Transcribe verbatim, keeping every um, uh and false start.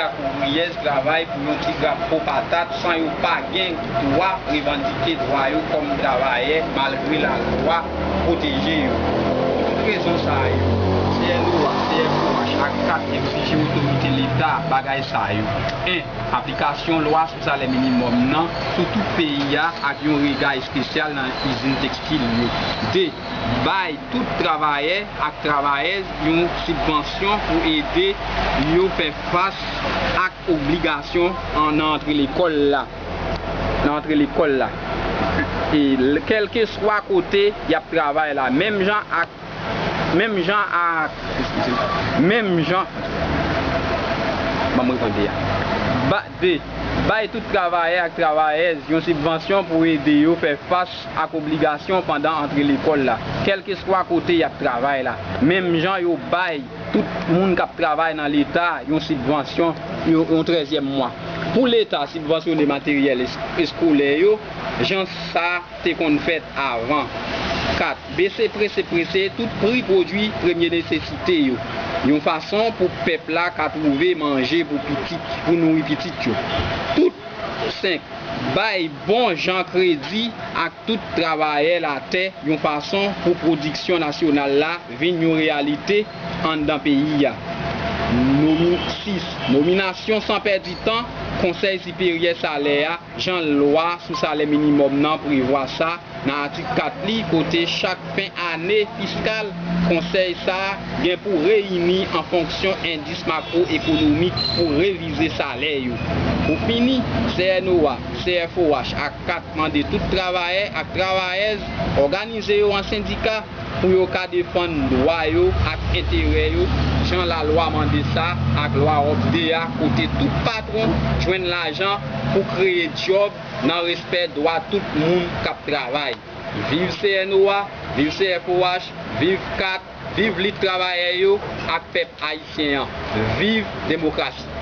ak ouvriyèz travay pou yon ti grenn po patat san yo pa gen dwa revandike dwa yo kòm travayè malgre lalwa pwoteje yo. Pou tout rezon sa yo, C N O A, C F O H ak kat egzije otorite Leta bagay sa yo. En. Aplikasyon lwa sou salè minimòm nan sou tout peyi a ak yon rega espesyal nan izin tekstil yo. De. Bay tout travayè ak travayèz yon sibvansyon pou ede yo fè fas ak obligasyon an, nan antre lekòl la. Nan antre lekòl la. E l-, kèlkeswa kote y ap travay la, menm jan ak, menm jan ak, menm jan, ban m reprann de a. Ba, de, bay tout travayè ak travayèz yon sibvansyon pou ede yo fè fas ak obligasyon pandan antre lekòl la, kèlkeswa kote y ap travay la, menm jan yo bay tout moun k ap travay nan Leta yon sibvansyon, yon, yon trèzyèm mwa. Pou Leta sibvansyone materyèl es-, eskolè yo, jan sa te konn fèt avan. Kat. Bese prese prese tout pri pwodui premye nesesite yo, yon fason pou pèp la ka twouve manje pou pitit, pou nouri pitit yo. Tout. Senk. Bay bon jan kredi ak tout travayè latè yon fason pou pwodiksyon nasyonal la vin yon reyalite anndan peyi a. Nomi-, sis. Nominasyon san pèdi tan Konsèy Siperyè Salè a, jan lwa sou salè minimòm nan prevwa sa nan atik kat li, kote chak fen ane fiskal, konsèy sa a gen pou reyini an fonksyon endis makwo-ekonomik pou revize salè yo. Pou fini, C N O A, C F O H ak kat mande tout travayè ak travayèz òganize yo an sendika pou yo ka defann dwa yo ak enterè yo, jan lalwa mande sa ak lwa Òb de a, kote tout patwon jwenn lajan pou kreye djòb nan respè dwa tout moun k ap travay. Viv C N O A, viv C F O H, viv kat, viv lit travayè yo ak pèp ayisyen an. Viv demokrasi!